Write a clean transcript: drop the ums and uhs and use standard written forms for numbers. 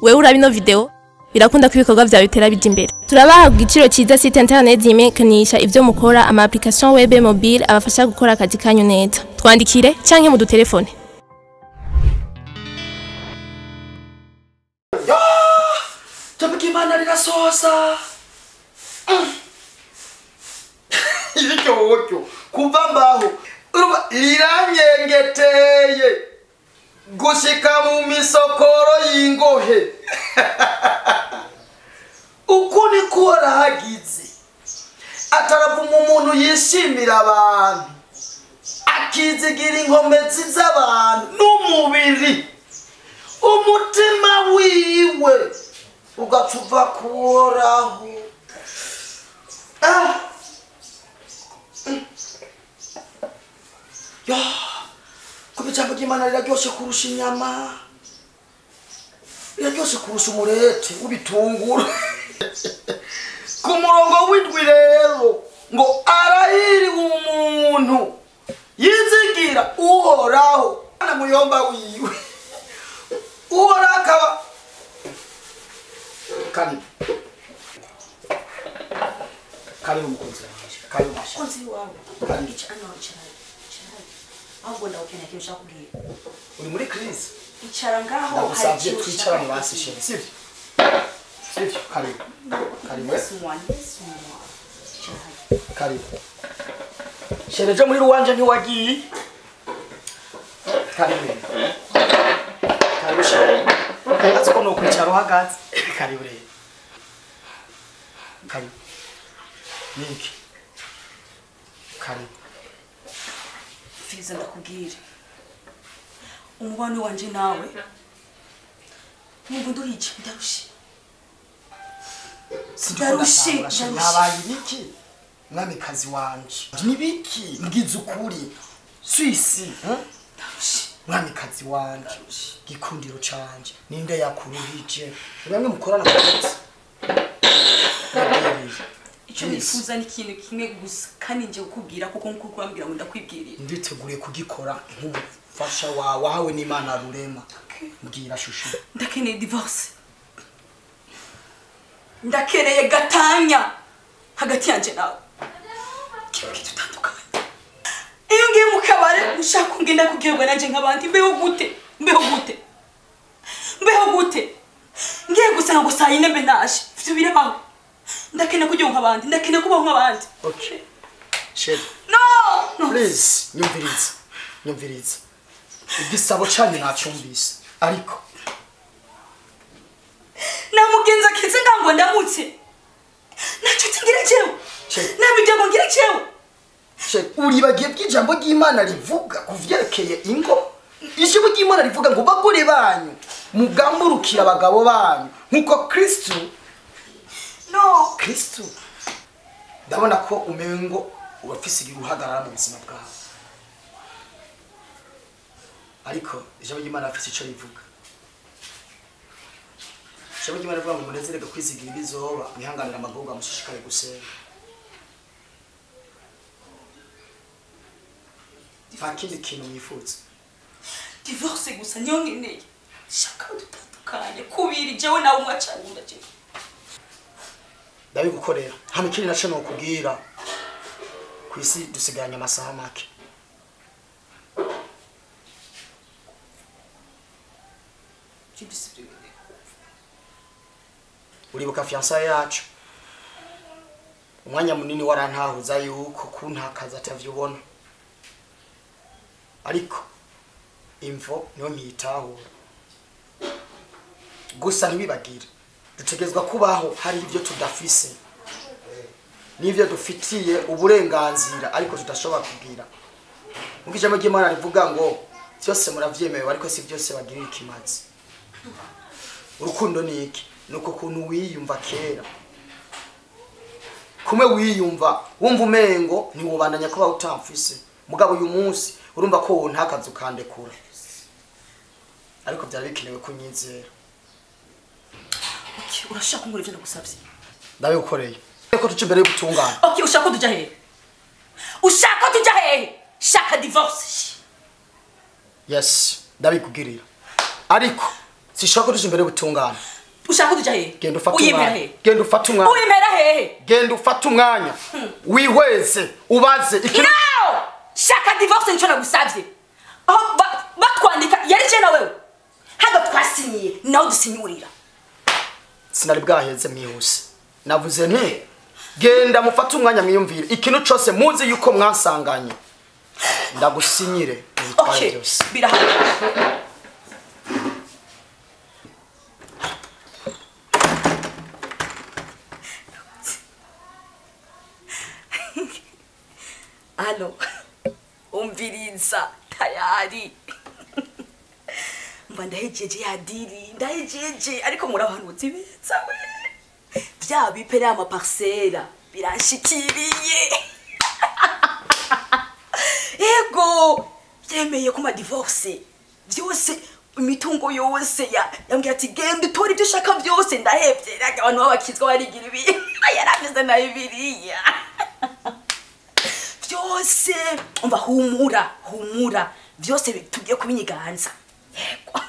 Wewe uraba ino video birakunda ko ibikorwa vyawe bitera bija imbere. Turabaha igiciro cyiza site internet yimekanisha ivyo mukora, ama application web mobile abafasha gukora akazi kanyu neza. Twandikire canke mu dutelefone. Imana rirasosa. Iricyo wocyo kuva mbaho riranyengeteye gushika mu misokoro y'ingohe. Uko niko warahagize ataravuma umuntu yishimira abantu akizigira inkomezi z'abantu n'umubiri umutima wiwe ugacuva kuhoraho. Ya, kuba ijambo ry'Imana riraryoshe kurusha inyama, riraryoshe kurusha umurete w'ibitunguru. Ku murongo w'indwi rero ngo arahiriwe umuntu yizigira Uhoraho na muyomba wiwe. Uhoraho akaba karibu. Karibu mkunzi wanje. Karibu masha. Mkunzi wawe. Karibu. Ichana ichana. Ahubwo ndawukeneye kintu ushaka kubwira. Uri muri crise. Icara ngaho. Ndagusavye twicarane basi chérie. Sivyo? Sivyo? Karibu. Karibu. Laisse-moi. Karibu. Chérie, je muri ruwanje ntiwagiye. Karibu. Karibu chérie. Atiko no kwicara uhagaze. Karibu rero. Karibu. Niki. Karibu. Fiza ndakubwira. Umubano wanje nawe numva nduhije ndarushe. Ndarushe. Nabaye ibiki? Mwamikazi wanje. Nibiki? Ngize ukuri. Swisi. Ndarushe. Mwamikazi wanje. Gikundiro canje. Ninde yakuruhije? Bamwe mukorana kuzi. Icyo nifuza ni ikintu kimwe gusa kandi nje kukubwira kuko nkuko kurambwira ngo ndakwibwirira. Nditeguriye kugikora nk'umufasha wawe wahawe n'Imana rurema. Mbwira shushu. Ndakeneye divorce. Ndakeneye gatanya hagati yanje nawe. Kibuke tutandukanye. Iyo ngiye mu kabare ushaka ngenda kugerwa nanje nk'abandi mbeho gute? Mbeho gute? Mbeho gute? Ngiye gusanga ngo saa yine mbe naje. Ivyo birabaho. Ndakene kujya nk'abandi, ndakene kubaho nk'abandi. Okay. Chérie. No! No. Please, nyumviriza. Nyumviriza. Igisabo cyanyu nacyumvise. Ariko namugenza kize ngango ndamutse. Naco tingira cewe. Chérie. Namiryango ngira cewe. Chérie, uribagiye bw'ijambo ry'Imana rivuga kuvyerekeye ingo. Ijambo ry'Imana rivuga ngo bagore banyu mugamburukira abagabo banyu nkuko Kristo. No, Kristo. Ndabona ko umengo urafise uruhagarara mu buzima bwawe. Ariko ijambo ry'Imana afise ico rivuga. Ijambo ry'Imana rivuga ngo munezererwe kwizigira ibizoba, mwihanganire amagorwa, mushishikare gusenga. Nta kindi kintu mwifuza. Divorce gusa niyo nkeneye. Shaka dutandukanye kubiri jewe nawe umwacanye ndaje. Ndabigukorera. Hama ikindi naco nokubwira. Kwisi dusigaranye amasaha make. Uribuka fiançailles yacu. Umwanya munini warantahuza yuko kuntakaza atavyubona. Ariko imvo niyo ntitahura. Gusa ntibibagire. Dutegerezwa kubaho hari ibyo tudafise n'ibyo dufitiye uburenganzira ariko tudashobora kugira. Mu ijambo ry'Imana rivuga ngo byose muravyemewe ariko si byose bagirira ikimazi. Urukundo ni iki? Nuko kuntu wiyumva kera. Kumwe wiyumva wumva umengo ntiwobandanya kuba utamfise. Mugabo uyu munsi urumva ko wontakaza ukandekura. Ariko byari bikenewe ko nyizera. Okay, urashaka nkora ivyo ndagusavye. Ndabigukoreye. Ko tuce imbere y'ubutungane. Okay, ushaka tuja hehe? Ushaka tuja hehe? Shaka divorce. Yes, ndabikugirira. Ariko sishaka tuce imbere y'ubutungane. Ushaka kuja hehe? Genda ufate Uyimpera umwanya. hehe? Genda ufate umwanya. Uyimpera hehe? Genda ufate umwanya. Wihweze, ubaze ikintu. No! Shaka divorce nico nagusavye. Aho batwandika yari je na wewe. Haga twasinyiye nawe dusinyurira. Sinari bwaheze mwihuse. Navuze nti genda mufate umwanya mwiyumvire ikintu cose muzi yuko mwansanganye. Ndagusinyire ubitware Okay, byose. birahari. Alo, umviriza tayari. Mba ndahejeje ya diri, ndahejeje ariko murabahanuzi beza we. Vya bipere amaparsela biranshikiriye. Ego, yemeye kuma divorce. Byose imitungo yose yambwiye ati genda utore ibyo ushaka byose ndahevye. Abantu b'abakizwa barigira ibi. Yaravuze na Bibiliya. Byose umva humura humura byose tugiye kubinyiganza. Yego.